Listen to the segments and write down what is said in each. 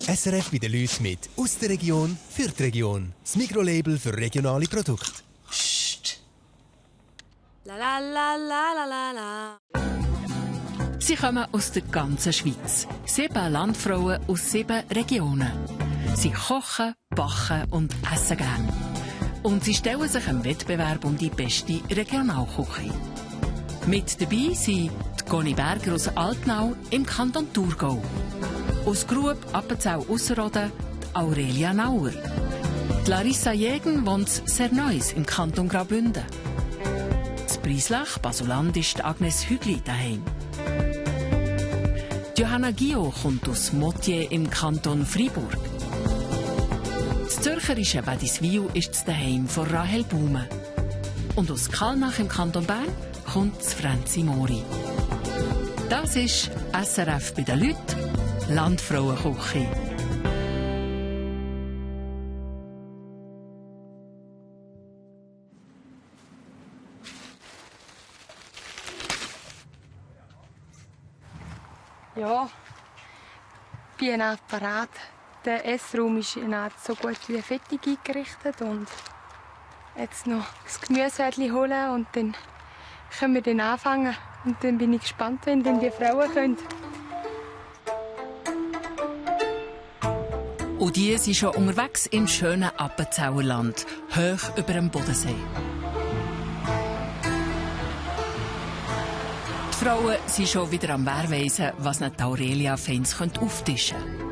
SRF bei den Leuten mit «Aus der Region für die Region». Das Mikrolabel für regionale Produkte. Psst. La la la la la la la. Sie kommen aus der ganzen Schweiz. 7 Landfrauen aus 7 Regionen. Sie kochen, backen und essen gern. Und sie stellen sich im Wettbewerb um die beste Regionalküche. Mit dabei sind die Conny Berger aus Altnau im Kanton Thurgau. Aus Grub, Appenzell, Ausserrhoden die Aurelia Nauer. Die Larissa Jägen wohnt sehr Neues im Kanton Graubünden. In Breislach, Basuland, ist die Agnes Hügli daheim. Die Johanna Gio kommt aus Motier im Kanton Freiburg. Das zürcherische Wädiswil ist das Daheim von Rahel Baume. Und aus Kallnach im Kanton Bern kommt das Franzi Mori. Das ist SRF bei den Leuten, Landfrauenküche. Ja, bin auch parat. Der Essraum ist so gut wie fertig eingerichtet und jetzt noch das Gemüse holen und dann können wir dann anfangen. Und dann bin ich gespannt, wenn dann die Frauen können. Und die sind schon unterwegs im schönen Appenzeller Land, hoch über dem Bodensee. Die Frauen sind schon wieder am Wehrweisen, was nicht Aurelia-Fans auftischen können.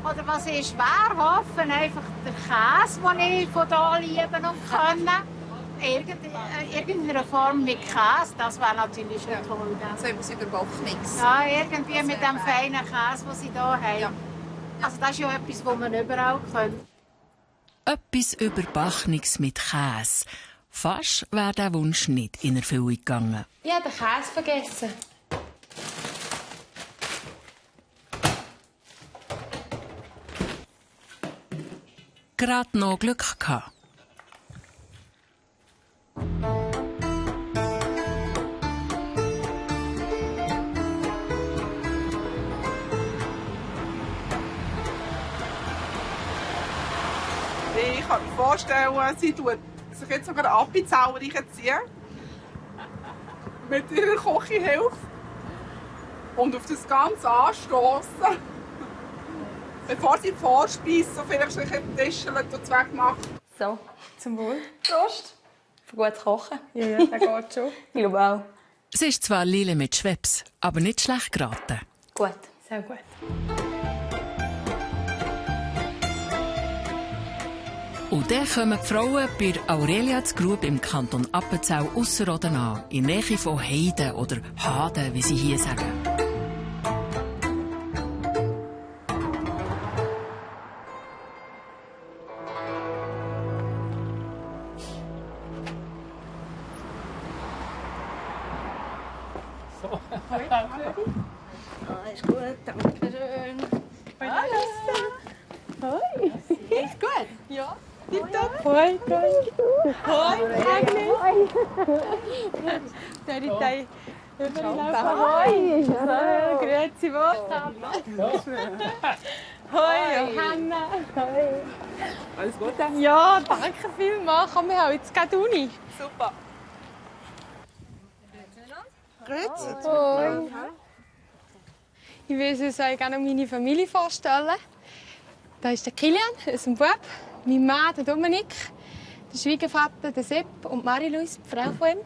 Oder was ist Wehrwaffen? Einfach der Käse, den ich von hier lieben und können. Irgendeine Form mit Käse, das wäre natürlich schon toll. So etwas Überbackenes. Ja, irgendwie mit dem feinen Käse, den sie hier haben. Ja. Also das ist ja etwas, das man überall kann. Etwas Überbackenes mit Käse. Fast wäre der Wunsch nicht in Erfüllung gegangen. Ich habe den Käse vergessen. Gerade noch Glück gehabt. Ich kann mir vorstellen, sie tut sich jetzt sogar Appenzell reinziehen. Mit ihrer Küchenhilfe. Und auf das Ganze anstoßen. Bevor sie die Vorspeise so vielleicht sich Tischchen wegmacht. So, zum Wohl. Prost. Für gutes Kochen. Ja, das geht schon. Ich glaube auch. Es ist zwar Lille mit Schweppes, aber nicht schlecht geraten. Gut. Sehr gut. Und dann kommen die Frauen bei Aurelia zu Grub im Kanton Appenzell Ausserrhoden an, in der Nähe von Heiden oder Haden, wie sie hier sagen. Alles gut, danke schön. Hoi. Ist gut? Ja, tipptopp. Hoi, Conny. Hoi, Agnes. Hoi. Hoi. Grüezi wohl. Hoi, Johanna. Hoi. Alles gut? Ja, danke vielmals. Komm, wir haben jetzt gerade Uni. Super. Grüezi. Hoi. Ich will uns gerne meine Familie vorstellen. Da ist der Kilian, unser Bub, mein Mann, der Dominik, der Schwiegervater, der Sepp und Marie-Louise, die Frau von ihm.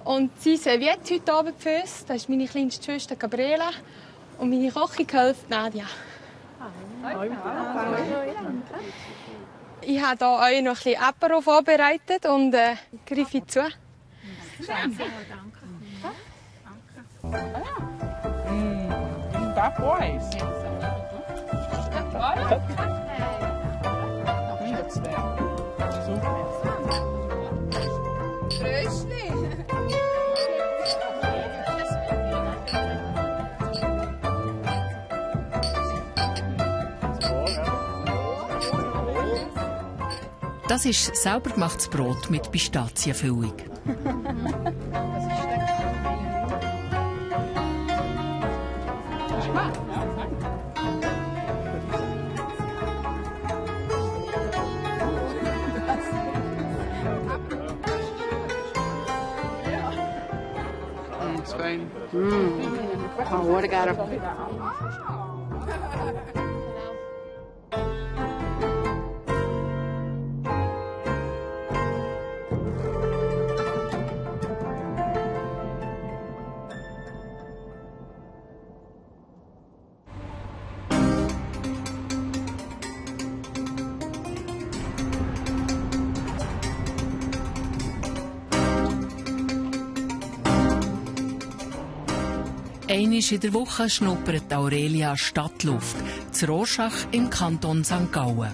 Und sie serviert heute Abend für uns. Das ist meine kleinste Schwester Gabriela und meine Kochgehilfe Nadia. Ich habe hier euch noch ein bisschen Apero vorbereitet und greife zu. Bad Boys. Das ist selber gemachtes Brot mit Pistazienfüllung. Ora gerne. Einmal in der Woche schnuppert Aurelia Stadtluft, zu Rorschach im Kanton St. Gallen.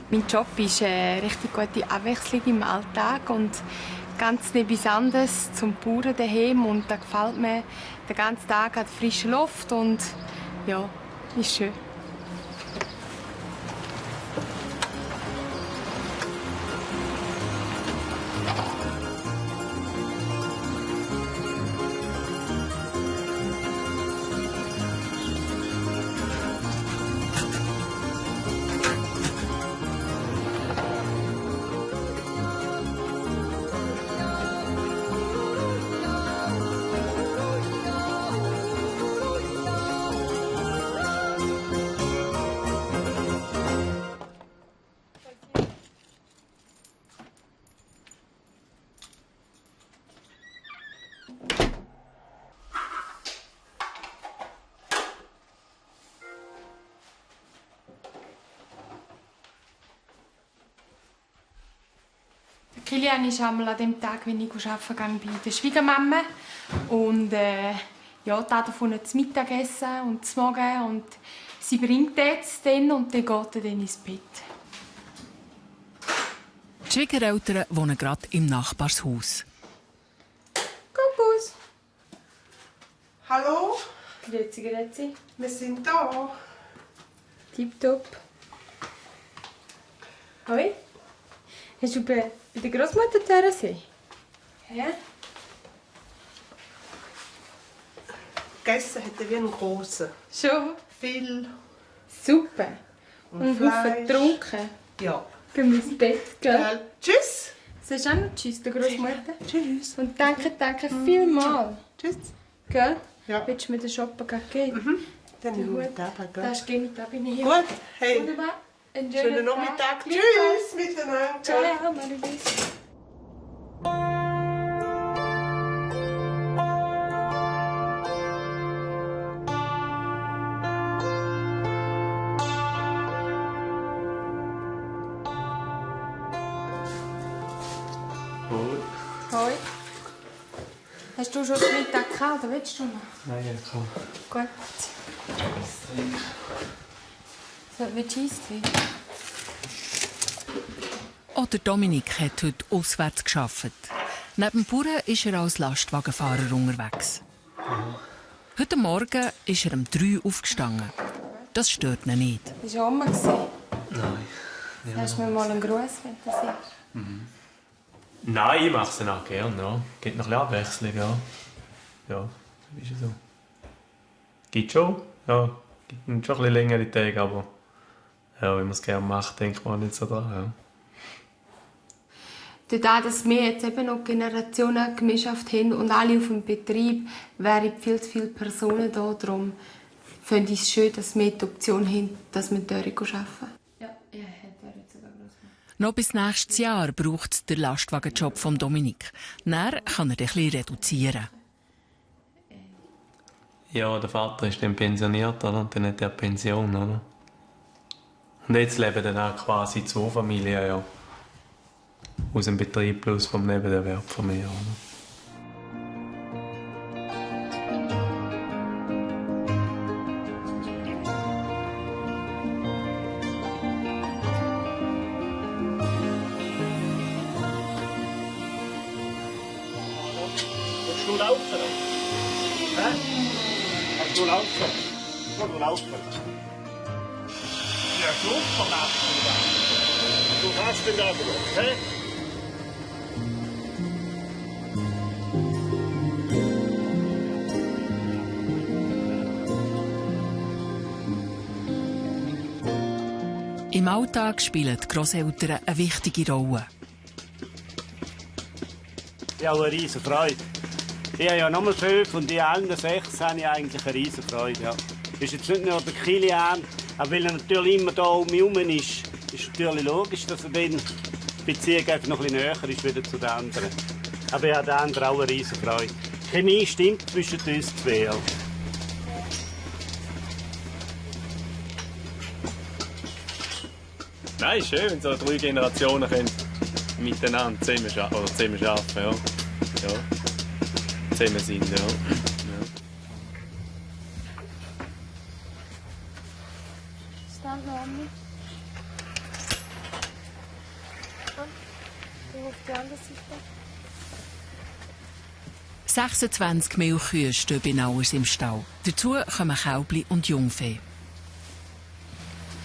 Mein Job ist eine richtig gute Abwechslung im Alltag und ganz etwas anderes zum Bauern daheim. Und da gefällt mir den ganzen Tag an der frischen Luft und ja, ist schön. Kilian ist einmal an dem Tag, wenn ich arbeiten gehe, bei der Schwiegermama. Und ja, da davon zum Mittagessen und zum Morgen. Und sie bringt jetzt dann und dann geht er dann ins Bett. Die Schwiegereltern wohnen gerade im Nachbarshaus. Kuckuck. Hallo, Grüezi, grüezi. wir sind da. Tipptopp. Hoi. Hast du bei der Großmutter gesehen? Ja. Gegessen hat er wie ein Grosser. Schon? Viel Super. Und Fleisch. Haufen getrunken. Ja. Gehen wir ins Bett, gell? Tschüss. Sagst du auch noch Tschüss, der Großmutter? Tschüss. Und danke vielmals. Tschüss. Gell? Ja. Willst du mir den Shoppen geben? Dann nehmen wir den Abend, gell? Das ist mit bin ich hier. Gut, hey. Wunderbar. Einen Schönen Nachmittag. Tschüss miteinander. Ciao, Marie-Louise. Hoi. Hast du schon den Mittag gehabt, oder willst du noch? Nein, ja, komm. Gut. So, willst du Eistee? Auch der Dominik hat heute auswärts gearbeitet. Neben dem Bauern ist er als Lastwagenfahrer unterwegs. Heute Morgen ist er um 3 Uhr aufgestanden. Das stört ihn nicht. Das war Oma. Nein. Hast du mir mal einen Gruß, wenn du siehst? Nein, ich mache es auch gerne. Ja. Gibt noch ein bisschen Abwechslung, ja. Ja, ist ja so. Gibt schon. Ja, gibt schon ein bisschen längere Tage, aber ja, wenn man es gerne macht, denkt man nicht so dran. Ja. Dadurch, dass wir jetzt eben noch Generationen Gemeinschaft haben und alle auf dem Betrieb, wären viel zu viele Personen da. Darum finde ich es schön, dass wir die Option haben, dass wir dort arbeiten. Ja, ich hätte jetzt sogar Großmutter. Noch bis nächstes Jahr braucht es den Lastwagenjob von Dominik. Dann kann er den ein bisschen reduzieren. Ja, der Vater ist dann pensioniert, oder? Und dann hat er Pension, oder? Und jetzt leben dann auch quasi 2 Familien, ja. Aus dem Betrieb plus vom Nebenerwerb von mir, oder? Willst du laufen? Hä? Willst du laufen? Willst du laufen? Ja, super, machst du das. Du hast den aber noch, hä? Im Alltag spielen die Grosseltern eine wichtige Rolle. Ich habe eine riesen Freude. Ich habe ja nochmal 5 und die allen 6 habe ich eigentlich eine riesen Freude. Ja. Das ist jetzt nicht nur der Kilian, aber weil er natürlich immer hier um mich herum ist, ist natürlich logisch, dass er dann die Beziehung einfach noch ein bisschen näher ist wieder zu den anderen. Aber ich habe den anderen auch eine riesen Freude. Die Chemie stimmt zwischen uns zwei. Ja. Nein, ist schön, wenn so 3 Generationen können miteinander zusammen arbeiten. Ja. Zusammen sind, ja. Stand noch an mich. Und auf die andere Seite. 26 Milchkühe stehen bei Nauers im Stall. Dazu kommen Kälbli und Jungvieh.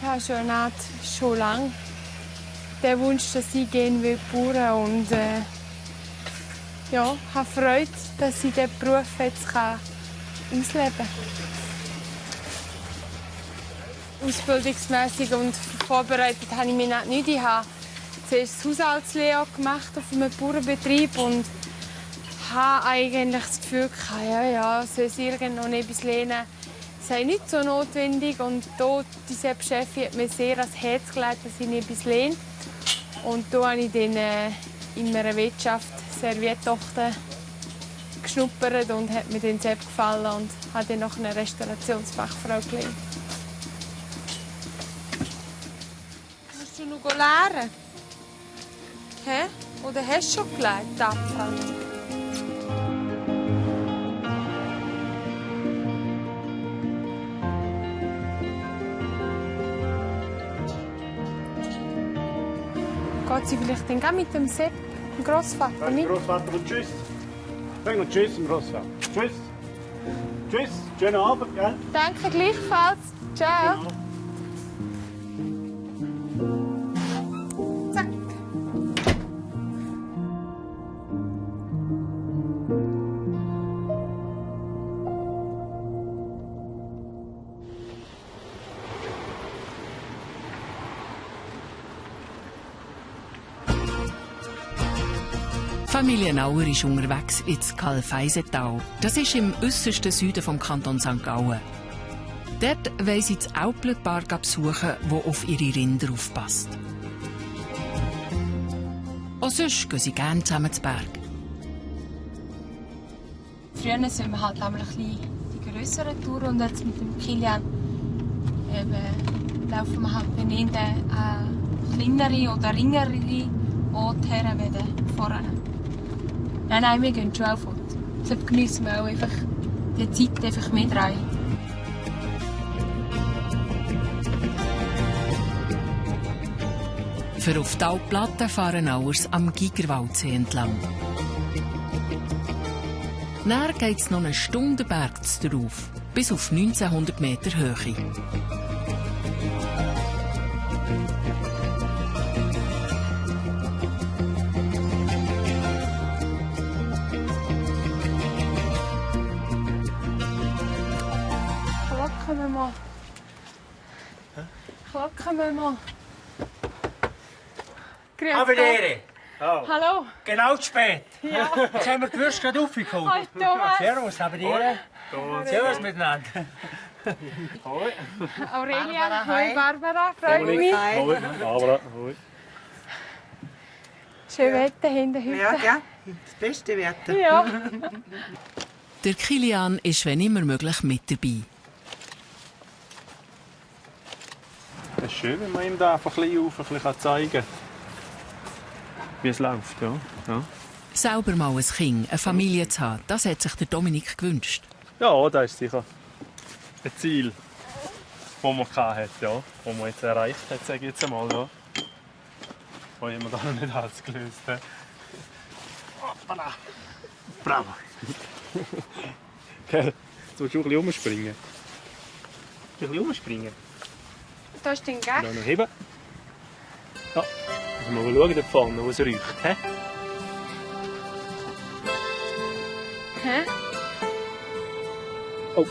Ja, schon lange der Wunsch, dass ich gehen will, Bauern. Und ja, ich habe Freude, dass ich diesen Beruf jetzt ausleben kann. Ausbildungsmässig und vorbereitet habe ich mich nicht. Ich habe zuerst das Haushaltslehre gemacht auf einem Bauernbetrieb und habe eigentlich das Gefühl, ja, soll es irgendwo etwas lernen, sei nicht so notwendig. Und hier, diese Chefin hat mir sehr ans Herz gelegt, dass ich etwas lerne. Und da habe ich dann in einer Wirtschaft Serviettochter geschnuppert und hat mir dann sehr gefallen und habe dann noch eine Restaurationsfachfrau gelernt. Musst du noch lernen? Hä? Oder hast du schon gelernt, Anfang? Geht sie vielleicht dann mit dem Sepp, dem Grossvater, mit? Grossvater und tschüss. Sag noch tschüss, Grossvater. Tschüss. Tschüss. Schönen Abend, gell? Danke gleichfalls. Ciao. Genau. Zack. Familie Nauer ist unterwegs ins Kalfeisental. Das ist im äussersten Süden vom Kanton St. Gallen. Dort wollen sie das Auplerpaar besuchen, das auf ihre Rinder aufpasst. Auch sonst gehen sie gerne zusammen zu Berg. Früher sind wir halt einmal ein bisschen die grösseren Touren und jetzt mit dem Kilian laufen wir halt dann in kleinere oder ringere Orte her wie vorne. Nein, wir gehen schon auch fort. Deshalb geniessen wir auch einfach die Zeit einfach mit rein. Für auf die Alpplatte fahren Nauers am Gigerwaldsee entlang. Dann geht es noch eine Stunde bergs darauf, bis auf 1900 Meter Höhe. Kloppen wir mal. Grüß Avelere! Oh. Hallo. Genau zu spät. Ja. Jetzt haben wir die Würste gerade aufgeholt. Hi Thomas. Servus, Avelere. Servus miteinander. Hoi. Aurelia, hoi Barbara, freut mich. Hoi. Barbara. Hoi. Schön Wetter hinter heute. Ja, gell? Das beste Wetter. Ja. Der Kilian ist, wenn immer möglich, mit dabei. Es ist schön, wenn man ihm da einfach ein bisschen zeigen kann, wie es läuft. Ja. Selber mal ein Kind, eine Familie zu haben, das hat sich der Dominik gewünscht. Ja, das ist sicher ein Ziel, das man hatte, ja, das man jetzt erreicht hat, sage ich jetzt einmal. Ja. Das haben wir da noch nicht alles gelöst. Ja. Bravo! Okay, jetzt willst du ein bisschen umspringen. Ein bisschen umspringen. Da ist den Gag. Da noch heben. Ja, also mal schauen, dort vorne, wo es riecht. He? Hä? Oh.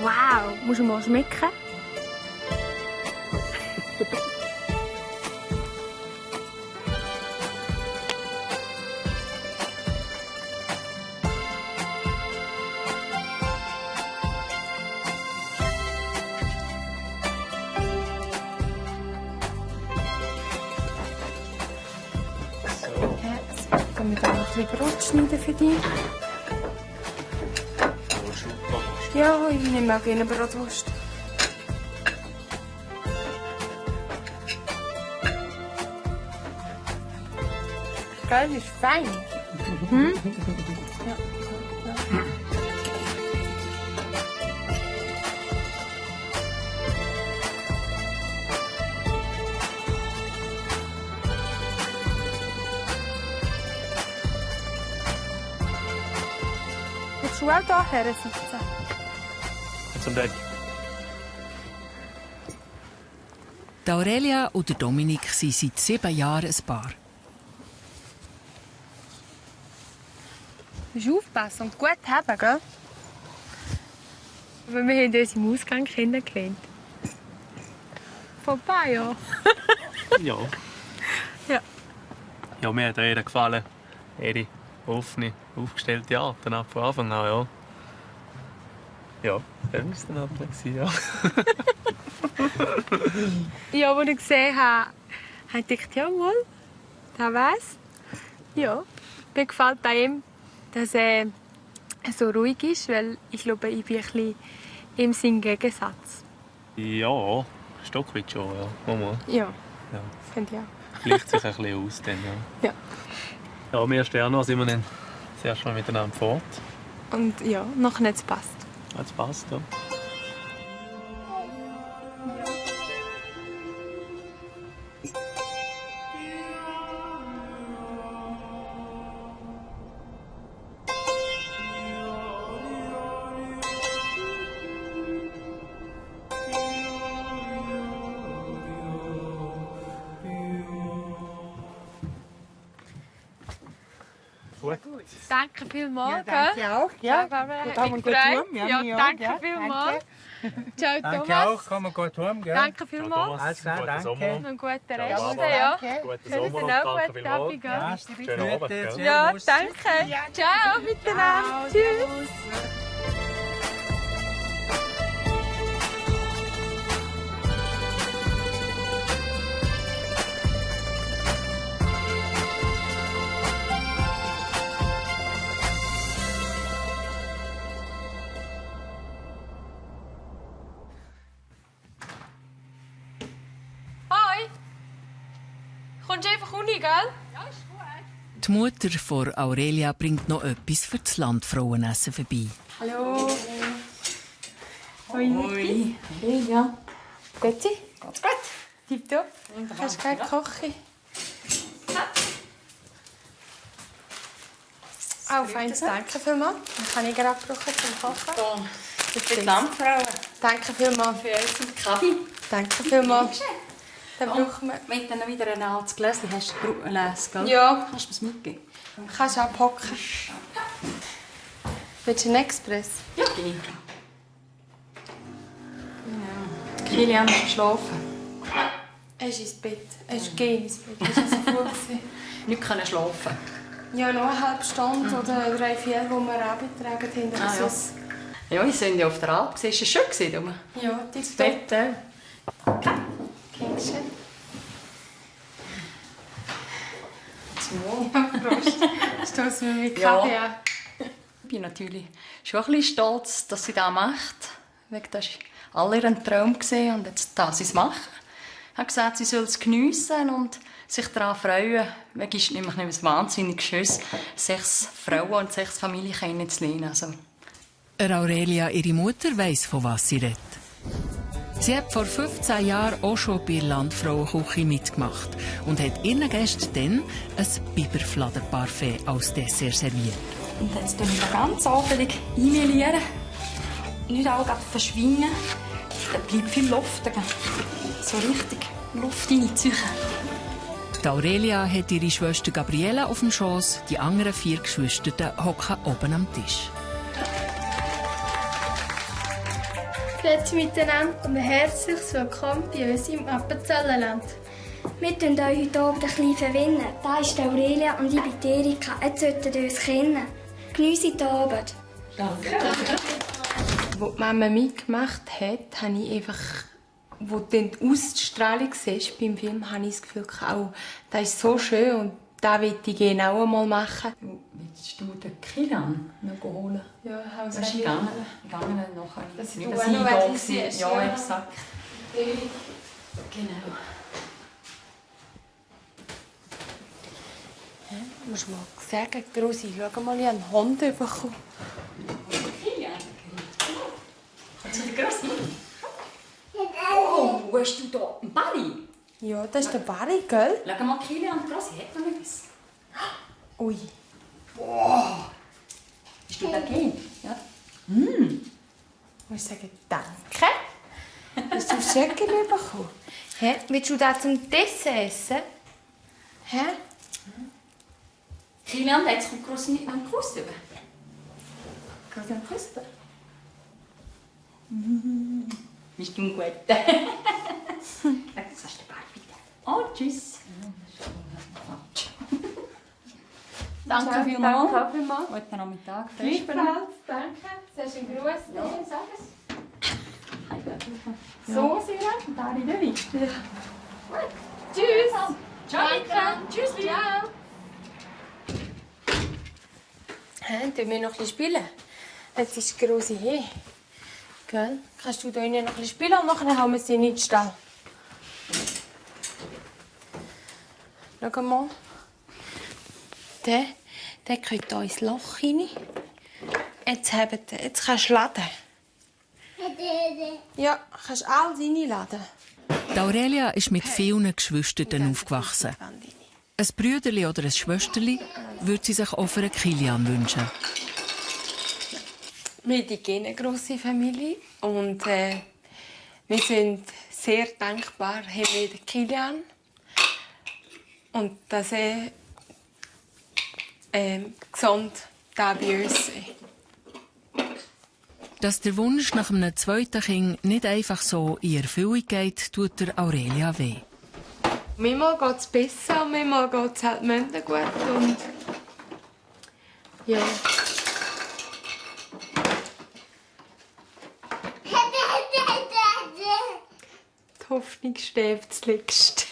Wow, musst du mal schmecken? wir dann ein bisschen Brot schneiden für dich. Ja, ich nehme auch gerne Bratwurst. Geil, ist fein. Mhm. Ja. Willst du auch hierher sitzen? Zum Deck. Aurelia und Dominik sind seit 7 Jahren ein Paar. Du musst aufpassen und gut haben, gell? Aber wir haben uns im Ausgang kennengelernt. Vor ein paar Jahren. Ja. Ja. Ja, mir hat ihr gefallen. Ihre offene, aufgestellte Art dann von Anfang an, ja. Ja, das war dann halt, ja. Ja, als ich gesehen habe, habe ich gedacht, jawohl, der weiß. Ja, mir gefällt an ihm, dass er so ruhig ist, weil ich glaube, ich bin ein bisschen ihm sein Gegensatz. Ja, ein Stück weit schon, ja. Mama. Ja, Ja. finde ich auch. Gleicht sich ein bisschen aus dann, ja. Ja. Ja, am 1. Januar sind wir dann das erste Mal miteinander fort. Und ja, noch nicht passt. Jetzt passt, ja. Danke vielmals. Ja, danke auch. Ja, gut, haben wir gut heim. Ja, danke vielmals. Ciao, Danke Thomas. auch, kommen wir gut heim, gell? Danke vielmals. Alles klar, danke. Und einen guten Ciao, Rest. Baba. Ja. Guten Schönen Sommer und Abend, danke guten vielmals. Abend. Ja, Schönen Abend, gell? gell? Ja, Servus. danke. Ciao, miteinander. Tschüss. Hoi. Kommst du einfach rein, gell? Ja, ist gut. Die Mutter von Aurelia bringt noch etwas für das Landfrauenessen vorbei. Hallo. Hoi, Niki. Hey, ja. Grüezi. Geht's gut? Tipptopp. Kannst du gleich kochen? Oh, feines Danke vielmals. Dann kann ich gerade abbrauchen zum Kochen. Für die Landfrauen. Danke vielmals. Für uns und Kaffee. Danke vielmals. Dann brauchen wir... Wenn du dann wieder ein altes Gläschen hast, gell? Ja. Kannst du mir's mitgeben? Kannst du abhocken. Willst du einen Express? Ja, gerne. Genau. Kilian ist geschlafen. Er ist ins Bett. Er ist ins Bett. Er war so früh. Nicht können schlafen. Ja, noch eine halbe Stunde oder 3, 4, die wir abgetragen haben. Ja. Ja, wir sind ja auf der Alp. War es schön gewesen? Ja, Das Bett, Dankeschön. Zum Wohl. Ja, Prost. Stossen wir mit Kaffee an. Ich bin natürlich schon ein bisschen stolz, dass sie das macht. Das war alle ein Traum und jetzt darf sie es machen. Ich habe gesagt, sie soll es geniessen und sich daran freuen. Es ist nämlich nicht ein wahnsinnig schönes 6 Frauen und 6 Familien kennenzulernen. Also. Aurelia, ihre Mutter, weiss, von was sie redet. Sie hat vor 15 Jahren auch schon bei der Landfrauenküche mitgemacht und hat ihren Gästen dann ein Biberfladerparfait als Dessert serviert. Und jetzt tun wir ganz anfällig einmelieren. Nicht auch verschwingen. Dann bleibt viel Luft. So richtig Luft reinziehen. Die Aurelia hat ihre Schwester Gabriela auf dem Schoss, die anderen 4 Geschwister hocken oben am Tisch. Grüezi miteinander und ein herzliches Willkommen bei uns im Appenzellerland. Wir tun euch heute Abend ein bisschen verwinnen. Da ist Aurelia und ich bin Erika. Jetzt solltet ihr uns kennen. Geniessen den Abend. Danke. Als die Mama mitgemacht hat, habe ich einfach, wo du die Ausstrahlung siehst beim Film, habe ich das Gefühl, oh, das ist so schön und das möchte ich gerne auch einmal machen. Willst du den Kilian noch holen? Ja, Das ist gegangen nachher. Das Nicht, du dass auch ich noch da etwas war. siehst, Ja, ja. exakt. Genau. Ich muss mal sagen, Rosi, schau mal, ich habe einen Hund bekommen. Kilian? Kannst du den Grossi? Oh, wo hast du da einen Barry? Ja, das ist der Barry, gell? Schau mal, Kilian und Grossi, hat noch etwas? Ui. Wow. Bist du dagegen? Ja. Ich muss sagen, danke. Hast du Schöckchen bekommen? Hä? Willst du das zum Dessert essen? Hä? Kilian, jetzt kommt Grossi nicht noch einen Kuss über. Grossi einen Kuss über. Bist du ein Guter? Das hast du bald bitte. Oh, tschüss. Danke vielmals. Danke vielmals. Guten Nachmittag. Gleichfalls, danke. Sollst du einen Gruß nehmen? Sag es. So, Sina. Und da in der Wind. Tschüss. Danke. Tschüss. Ciao. Tun wir noch ein bisschen spielen? Jetzt ist die Rosi hier. Gell? Kannst du da innen noch ein bisschen spielen und nachher haben wir sie in den Stall. Schau mal. Der geht hier ins Loch rein. Jetzt kannst du laden. Ja, kannst alles reinladen. Aurelia ist mit vielen Geschwistern aufgewachsen. Ein Brüderli oder ein Schwesterli würde sie sich auch für einen Kilian wünschen. Wir haben eine grosse Familie und wir sind sehr dankbar, haben wir den Kilian und dass er gesund da bei uns ist. Dass der Wunsch nach einem zweiten Kind nicht einfach so in Erfüllung geht, tut der Aurelia weh. Manchmal geht es besser und manchmal geht es halt minder gut. Und ja. Die Hoffnung stirbt zuletzt.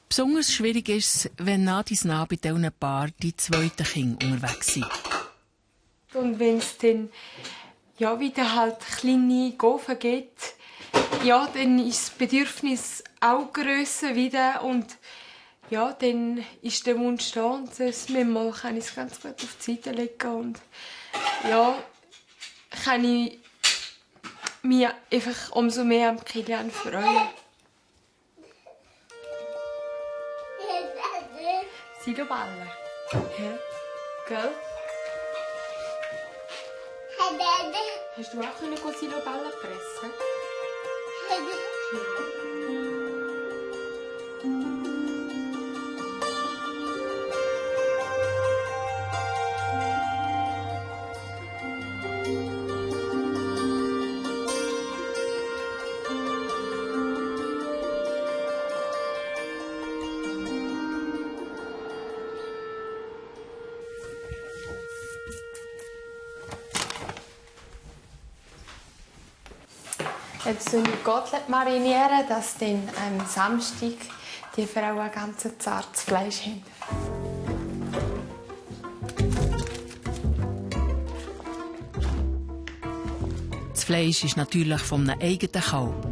Besonders schwierig ist es, wenn nah dies nah bei diesen Paar die zweiten Kinder unterwegs sind. Und wenn es dann ja, wieder halt kleine Gofen gibt, ja, dann ist das Bedürfnis auch grösser wieder und ja, dann ist der Wunsch da und manchmal kann ich es ganz gut auf die Seite legen und ja, kann ich mich einfach umso mehr am Kilian freuen. Siloballen. Ja. Gell? Hast du auch Siloballen pressen? Jetzt marinieren wir Gottlet marinieren, dass dann am Samstag die Frauen ein ganz zartes Fleisch haben. Das Fleisch ist natürlich von einem eigenen Kalb.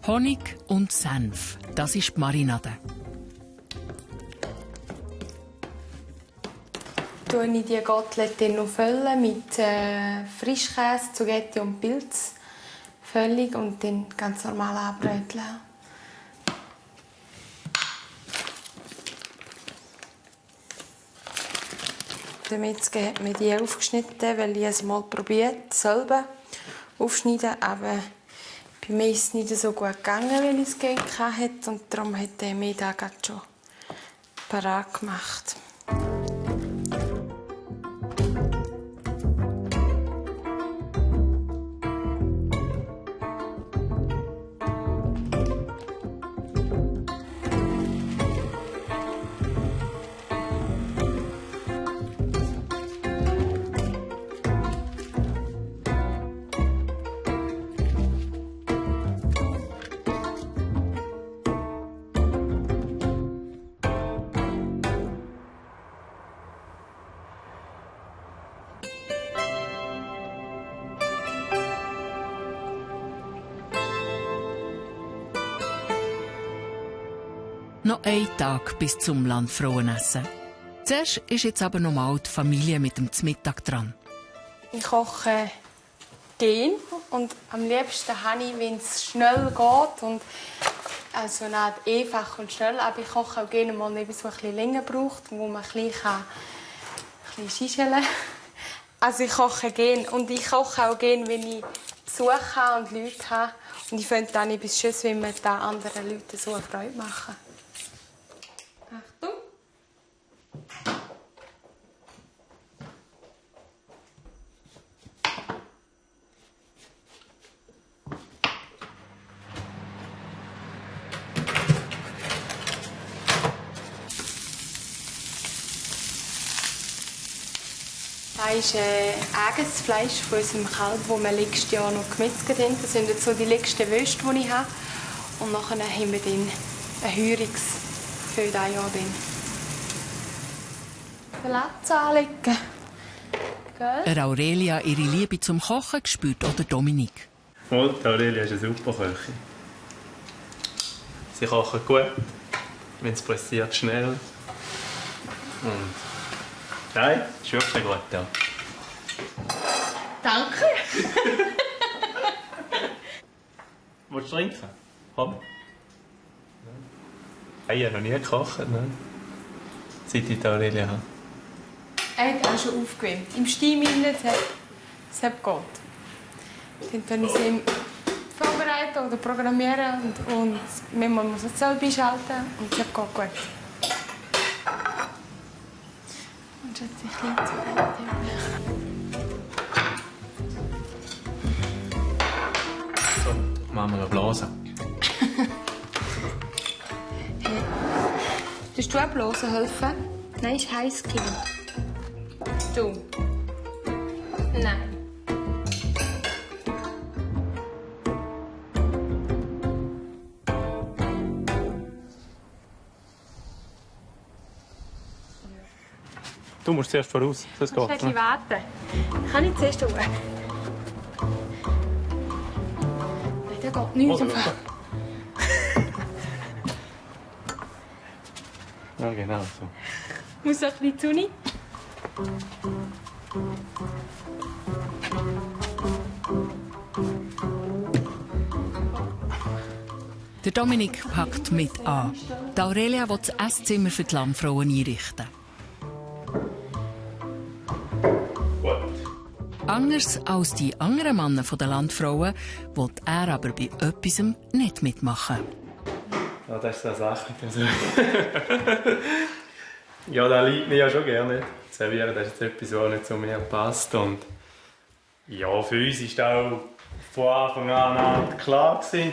Honig und Senf, das ist die Marinade. Ich die Gottlet noch füllen mit Frischkäse, Zugetti und Pilz. Völlig und dann ganz normal anbröteln. Der Metzger hat mir die aufgeschnitten, weil ich es mal probiert selber aufschneiden, aber bei mir ist es nicht so gut gegangen, wie ich es gerne hatte und darum hat er mir das gerade schon parat gemacht. Noch ein Tag bis zum Landfrauenessen. Zuerst ist jetzt aber noch mal die Familie mit dem Mittag dran. Ich koche gern und am liebsten habe ich, wenn es schnell geht und also nicht einfach und schnell, aber ich koche auch gerne mal etwas, das ein bisschen länger braucht, wo man ein bisschen schischen kann. Also ich koche gern und ich koche auch gern, wenn ich Besuch habe und Leute habe. Und ich finde dann etwas Schönes, wenn wir da anderen Leuten so eine Freude machen. Achtung! Das ist eigenes Fleisch von unserem Kalb, das wir letztes Jahr noch gemetzelt haben. Das sind jetzt so die letzten Würste, die ich habe. Und nachher haben wir dann ein Heurungs für dieses Jahr. Salat anlegen. Er Aurelia ihre Liebe zum Kochen spürt oder Dominik. Und Aurelia ist eine super Köchin. Sie kocht gut, wenn es passiert schnell. Und nein, ist wirklich gut, ja. Danke. Willst du trinken? Komm. Ich habe noch nie gekocht, nein. Seit ich Aurelia habe. Er hat auch schon aufgewärmt. Im Steam es hat gut. Dann kann ich es ihm vorbereiten oder programmieren und manchmal muss es selber einschalten und es hat gut. Und jetzt ein bisschen zu weit. So, machen wir noch blasen. Willst du auch blasen helfen? Nein, ist heiß gewesen. Du? Nein. Du musst zuerst voraus, das geht. Ich muss ein bisschen warten. Kann ich zuerst holen? Nein, der geht nicht. Ja, genau so. Muss ein bisschen zu nicht. Der Dominik packt mit an. Die Aurelia will das Esszimmer für die Landfrauen einrichten. Anders als die anderen Männer der Landfrauen will er aber bei etwas nicht mitmachen. Ja, das ist eine Sache. Ja, das liegt mir ja schon gerne. Servieren, das ist jetzt etwas, was nicht zu mir passt. Und ja, für uns war auch von Anfang an klar gewesen,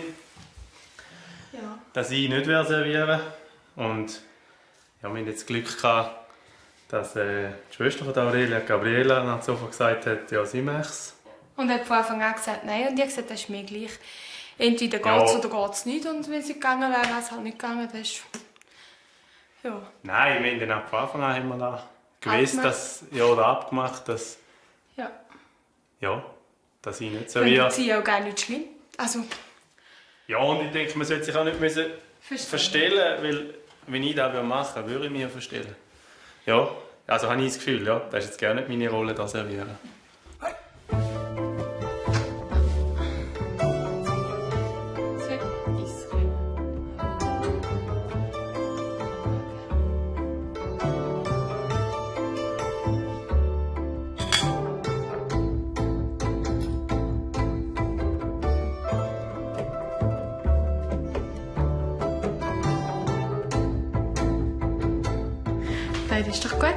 dass ich nicht servieren werde. Und ja, wir hatten jetzt Glück gehabt, dass die Schwester von Aurelia, Gabriela, nach sofort gesagt hat, ja, sie macht es. Und er hat von Anfang an gesagt, nein. Und ich habe gesagt, das ist mir gleich. Entweder geht es oder geht es nicht. Und wenn sie gegangen wäre, wäre es halt nicht gegangen. Das ist... Ja. Nein, wir haben dann von Anfang an haben wir da gewusst, dass, ja, oder abgemacht, dass, ja, dass ich nicht serviere. Findet sie auch gar nicht schlimm. Also... Ja, und ich denke, man sollte sich auch nicht verstellen, weil wenn ich das machen würde, würde ich mich verstellen. Ja, also habe ich das Gefühl, ja, das ist jetzt gerne nicht meine Rolle, da servieren. Das ist doch gut.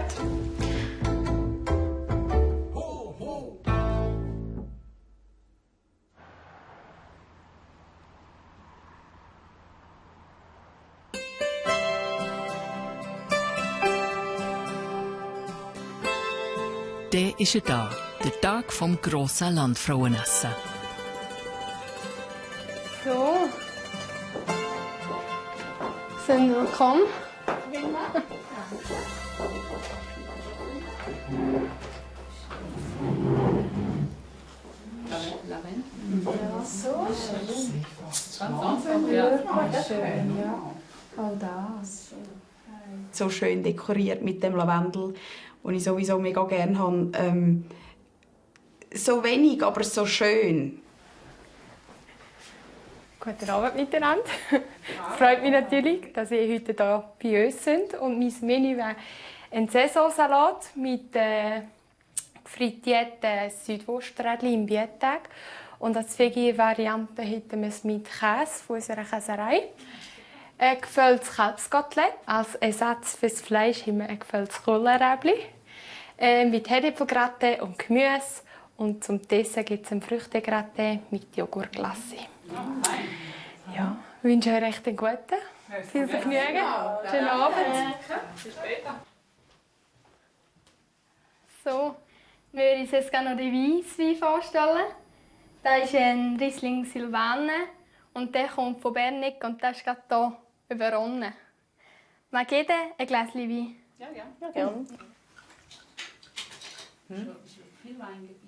Dann ist er da, der Tag vom grossen Landfrauenessen. So. Sind wir willkommen. Oh, das. So schön dekoriert mit dem Lavendel, den ich sowieso mega gerne habe. So wenig, aber so schön. Guten Abend miteinander. Es freut mich natürlich, dass ihr heute hier bei uns sind. Und mein Menü wäre ein Saisonsalat mit frittierten Südwursträdchen im Biertag. Und als Veggie-Variante hätten wir es mit Käse von unserer Käserei. Ein gefülltes Kalbskotelett. Als Ersatz für das Fleisch haben wir ein gefülltes Kohlrabi mit Herdäpfelgratin und Gemüse. Und zum Dessert gibt es ein Früchtegratin mit Joghurtglace. Ja, ich wünsche euch recht einen guten. Viel Vergnügen. Schönen Abend. Bis später. So, wir würden uns jetzt gerne noch den Weisswein vorstellen. Das ist ein Riesling Silvaner und der kommt von Bernig und der ist gerade hier überronnen. Mag jeder ein Gläschen Wein? Ja, gerne. Viel Wein gibt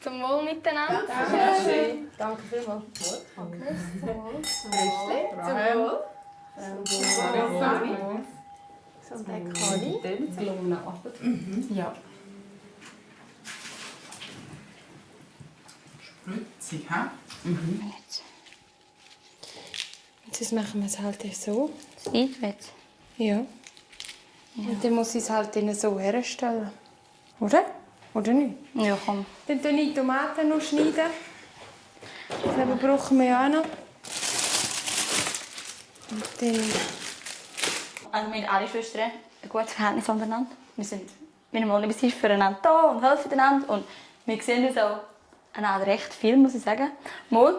Zum Wohl miteinander. Danke. Danke vielmals. Danke. Zum Wohl. Zum Wohl. Zum Wohl. Ja. Spritzig, hä? Jetzt machen wir es halt so. Seitwärts? Ja. Und dann muss ich es halt so herstellen. Oder? Oder nicht? Ja, komm. Dann schneide ich die Tomaten noch. Schneiden. Das brauchen wir ja auch noch. Und dann... Also wir haben alle Schwestern ein gutes Verhältnis untereinander. Wir sind minimal füreinander da und helfen einander. Und wir sehen uns auch einander recht viel, muss ich sagen. Mal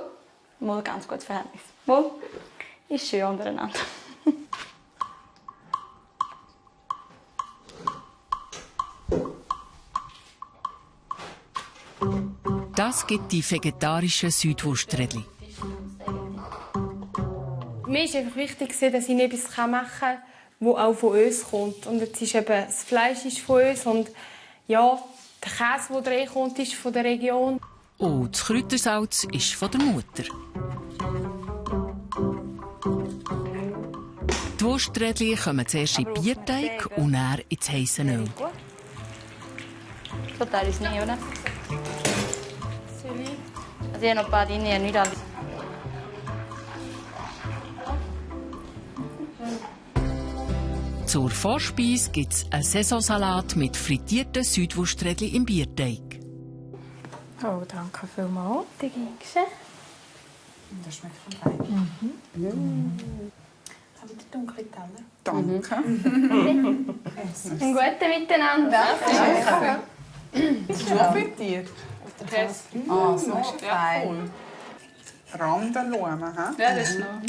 ein ganz gutes Verhältnis. Mal ist schön untereinander. Das gibt die vegetarischen Südwursträdchen. Mir ist einfach wichtig, dass ich etwas machen kann, das auch von uns kommt. Und jetzt ist eben, das Fleisch ist von uns und ja, der Käse, der reinkommt, ist von der Region. Und das Kräutersalz ist von der Mutter. Die Wursträdchen kommen zuerst in den Bierteig und dann ins heisse Öl. So teile ich es nicht, oder? Also ich habe noch ein paar Dinge, nicht alle. Zur Vorspeise gibt es einen Saisonsalat mit frittierten Südwursträdchen im Bierteig. Oh, danke vielmals. Die Gingse. Das schmeckt fein. Haben wir die dunkle Teller? Danke. Ein guten Miteinander. Danke. Das ist schon frittiert. Ah, so fein. Randenblumen, hä? Ja, das ist eine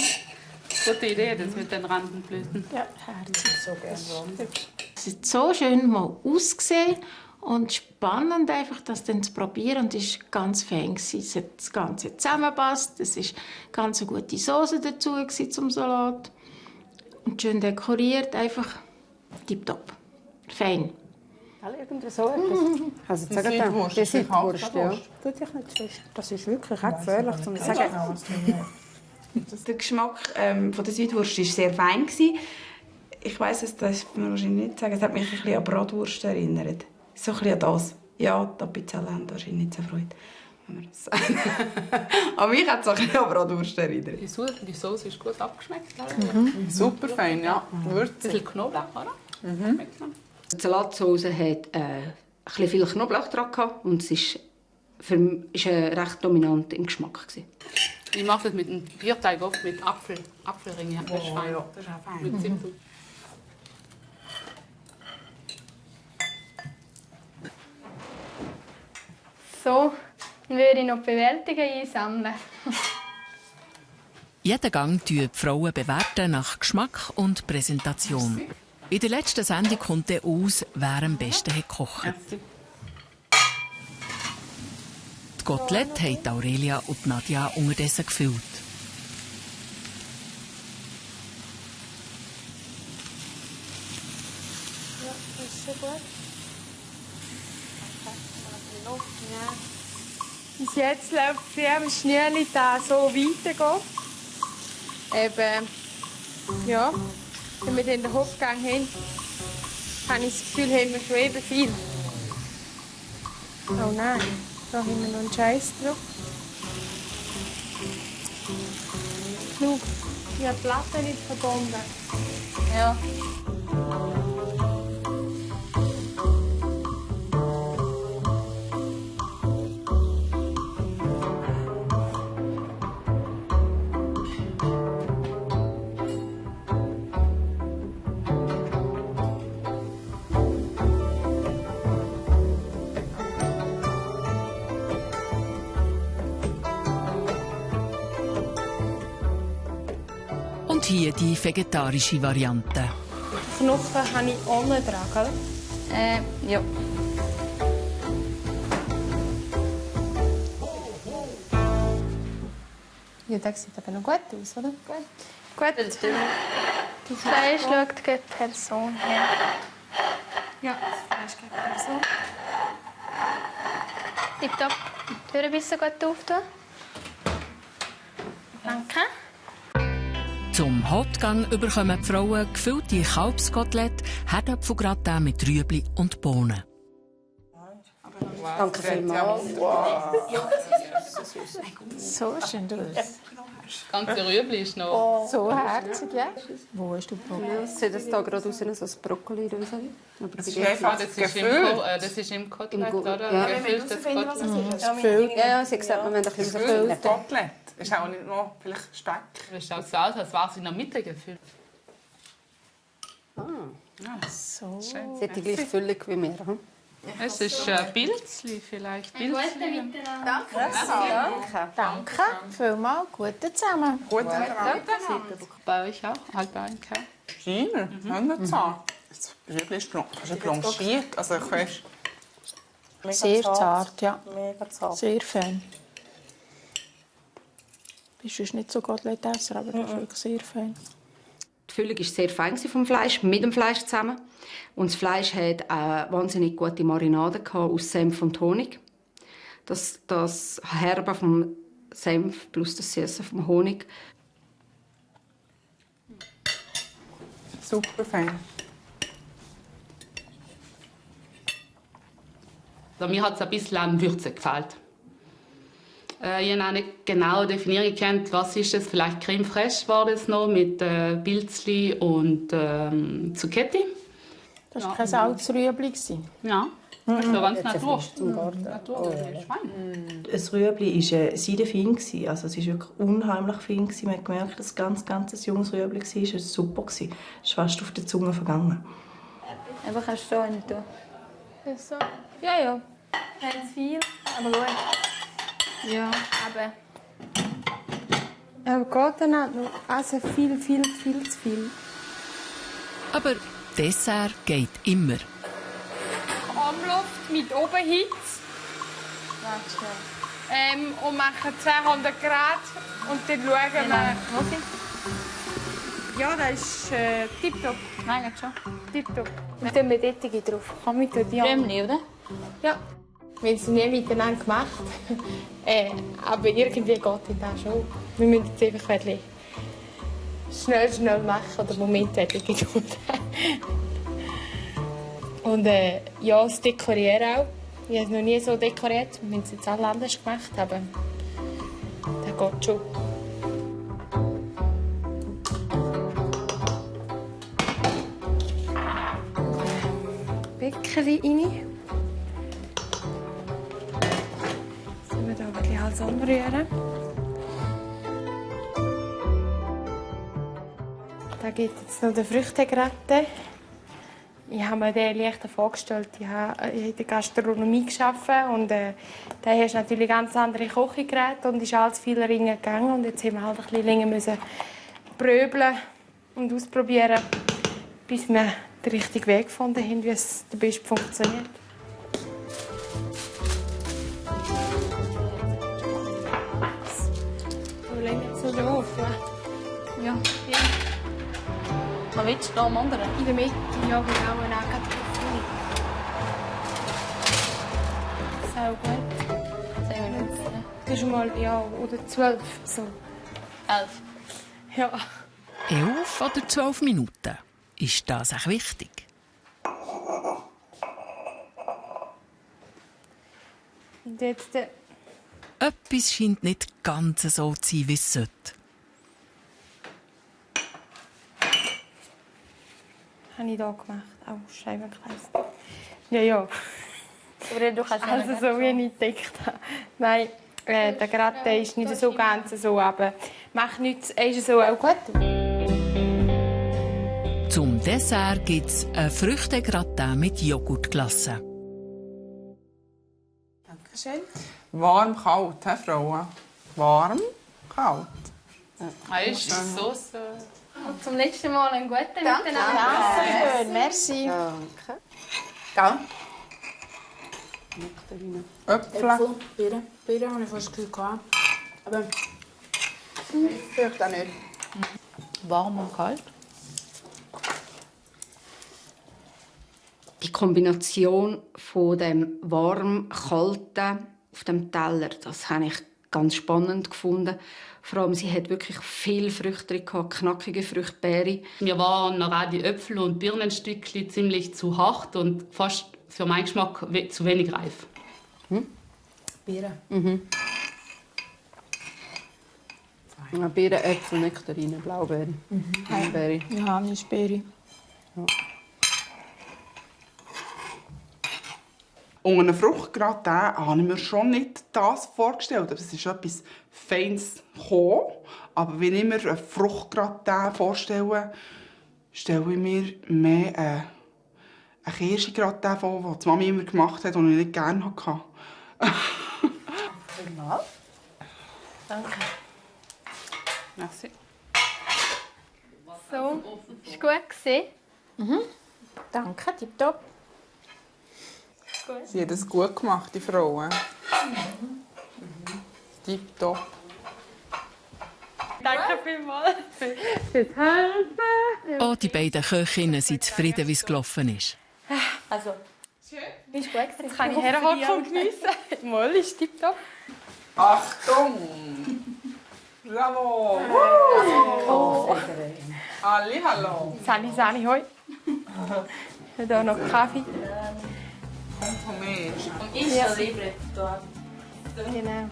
gute Idee, das mit den Randenblüten. Ja, herzlich so gerne. Es hat so schön mal ausgesehen und spannend, einfach, das dann zu probieren. Und es war ganz fein. Es hat das Ganze zusammengepasst. Es war ganz eine gute Soße dazu zum Salat. Und schön dekoriert, einfach tipptopp. Fein. Irgendwie so etwas. Also, Die Südwurst, die Südwurst, ja. Kalbwurst. Tut dich nicht schlecht. Das ist wirklich auch gefährlich, um zu sagen. Der Geschmack von der Südwurst war sehr fein. Ich weiss es, das darf man wahrscheinlich nicht sagen. Es hat mich ein bisschen an Bratwurst erinnert. So ein bisschen an das. Ja, die Appenzeller haben wahrscheinlich nicht so Freude, wenn man das sagt. An mich hat es ein bisschen an Bratwurst erinnert. Die Sauce ist gut abgeschmeckt. Super fein, ja. Ein bisschen Knoblauch, oder? Schmeckt man. Die Salatsauce hat ein bisschen viel Knoblauch dran und es ist recht dominant im Geschmack. Ich mache das mit dem Bierteig oft mit Apfelringen. Das ist fein. Ja, das ist auch fein. Mit Zimt. So, dann würde ich noch die Bewertungen einsammeln. Jeden Gang bewerten die Frauen bewerten nach Geschmack und Präsentation. In der letzten Sendung kommt dann aus, wer am besten hat gekocht hat. Die Kotelette haben Aurelia und Nadja unterdessen gefüllt. Ja, das ist schon gut. Bis jetzt läuft es am Schnürli da so weitergehen. eben, ja, wenn wir dann den Hauptgang haben, habe ich das Gefühl, haben wir schon eben viel. Oh nein, da haben wir noch einen Scheiß drauf. Schau, ich habe die Platte nicht verbunden. Ja. Und hier die vegetarische Variante. Den Knochen habe ich ohne dran, gell? Ja. Ja, das sieht aber noch gut aus, oder? Gut. Das Fleisch schaut gegen die Person her. Ja, das Fleisch gegen die Person. Tipptopp. Die Tür ein bisschen gut auftun. Danke. Zum Hauptgang bekommen die Frauen gefüllte Kalbskotelett, Herdöpfelgratin mit Rüebli und Bohnen. Danke vielmals. Wow. So schön aus. Das ganze Rüebli ist noch... So herzig, ja. Wo hast du probiert? Sieht das da gerade aus wie ein Brokkoli-Röseli? Das ist im Kotelett, oder? Ja. Gefülltes Kotelett. Ja, sie gesagt, wir müssen ein bisschen gefüllt. Kotelett. Ist auch nicht noch vielleicht Speck. Das schaut so aus, als wäre es in der Mitte gefüllt. So. Sie hat die gleiche Füllung wie wir. Hm? Es ist Pilzli vielleicht. Danke. Vielmals. Guten zusammen. Gut, bei euch auch. Halbeinka. Feiner, nicht zart. Das Rüebli ist blanchiert. Also ich weiss. Sehr zart, ja. Mega zart. Sehr fein. Ich bin nicht so Koteletesser, aber das ist wirklich sehr fein. Die Füllung war sehr fein vom Fleisch, mit dem Fleisch zusammen. Und das Fleisch hatte eine wahnsinnig gute Marinade aus Senf und Honig. Das Herbe vom Senf plus das Süße vom Honig. Super fein. Also, mir hat es ein bisschen an Würze gefällt. Ich habe auch nicht genau definieren können, was ist es. Vielleicht Creme Fraiche war das noch mit Pilzli und Zucchetti. Das war kein Salzrüebli. Ja, so ganz Natur. Das Rüebli war seidefein. Also es war wirklich unheimlich fein. Man hat gemerkt, dass es ganz junges Rüebli war. Es war super. Es ist fast auf die Zunge vergangen. Aber kannst du so nicht tun. So. Ja, ja. Ganz viel, aber gut. Ja, aber... Aber geht dann auch noch. Also viel zu viel. Aber Dessert geht immer. Umluft mit Oberhitze. Und machen 200 Grad. Und dann schauen wir... Ja, das ist tipptopp. Nein, schon. Tipptopp. Und dann mit Essig drauf. Komm mit die Cremli, oder? Ja. Wir haben es nie miteinander gemacht. Aber irgendwie geht das schon. Wir müssen es einfach ein bisschen schnell machen oder Moment Geduld. Und ja, das Dekorieren auch. Ich habe es noch nie so dekoriert. Wir haben es jetzt alle anders gemacht, aber das geht schon. Bäckerli rein. Jetzt wir hier ein bisschen alles anrühren. Da gibt es jetzt noch den Früchtegratin. Ich habe mir den leichter vorgestellt. Ich habe in der Gastronomie gearbeitet und da hast du natürlich ganz andere Kochgeräte und ist alles viel länger gegangen. Und jetzt haben wir halt ein bisschen länger müssen pröbeln und ausprobieren, bis wir den richtigen Weg gefunden haben, wie es am besten funktioniert. So länger so drauf, ja. Ja. Was willst du da am anderen? In der Mitte, ja genau, und auch gerade so gut. 10 Minuten. Das ist mal, ja, oder 12, so. 11. Ja. 11 oder 12 Minuten? Ist das echt wichtig? Und jetzt... Etwas scheint nicht ganz so zu sein, wie es sollte. Was habe ich hier gemacht? Oh, Scheibenkleid. Ja. Aber du kannst also so, wie ich entdeckt habe. Nein, der Gratin ist nicht so ganz so, aber macht nichts, er ist so auch gut. Zum Dessert gibt es ein Früchtegratin mit Joghurtglasse. Dankeschön. Warm, kalt, he, Frauen? Warm, kalt. Ist Sauce. Und zum letzten Mal einen guten Danke. Miteinander. Schön, merci. Danke. Gell? Nektarine. Äpfel. Birnen habe ich fast das Gefühl gehabt. Aber vielleicht auch nicht. Warm und kalt. Die Kombination von dem warm-kalten auf dem Teller, das habe ich ganz spannend gefunden. Vor allem, sie hat wirklich viele Früchte drin gehabt, knackige Früchte, Beeren. Mir waren auch die Äpfel und Birnenstückchen ziemlich zu hart und fast für meinen Geschmack zu wenig reif. Birnen. Birnen, Äpfel, Nektarine, Blaubeere, Himbeere. Johannisbeere. Ja. Unter einem Fruchtgratin habe ich mir schon nicht das vorgestellt. Es ist etwas Feines gekommen. Aber wenn ich mir einen Fruchtgratin vorstelle, stelle ich mir mehr einen Kirschgratin vor, den die Mami immer gemacht hat und ich nicht gerne hatte. Mal. Danke. Merci. So, ist gut gesehen. Danke, tipptopp. Sie hat es gut gemacht, die Frauen. Tipptopp. Danke vielmals fürs Helfen. Auch die beiden Köchinnen sind zufrieden, wie es gelaufen ist. Also, Ist gut. Jetzt kann ich herhocken und geniessen. Mal ist tipptopp. Achtung! Bravo! Ali, hallo! Sali, hoi. Hier noch Kaffee. und ich Ja. so libre dort. Genau.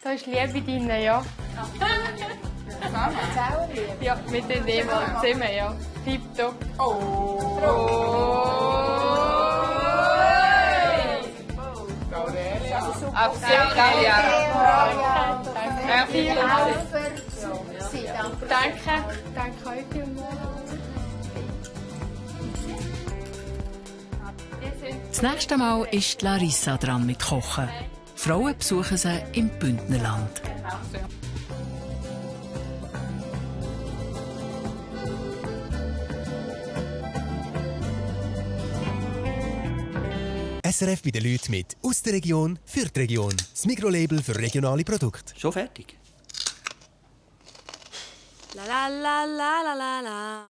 Da ist Liebe drin, ja. Ja, mit den Leben zusammen, ja. Tipptopp. Auf Italia! Danke euch vielmals. Das nächste Mal ist Larissa dran mit Kochen. Frauen besuchen sie im Bündnerland. SRF bei den Leuten mit aus der Region für die Region. Das Mikrolabel für regionale Produkte. Schon fertig? La la la la la la la.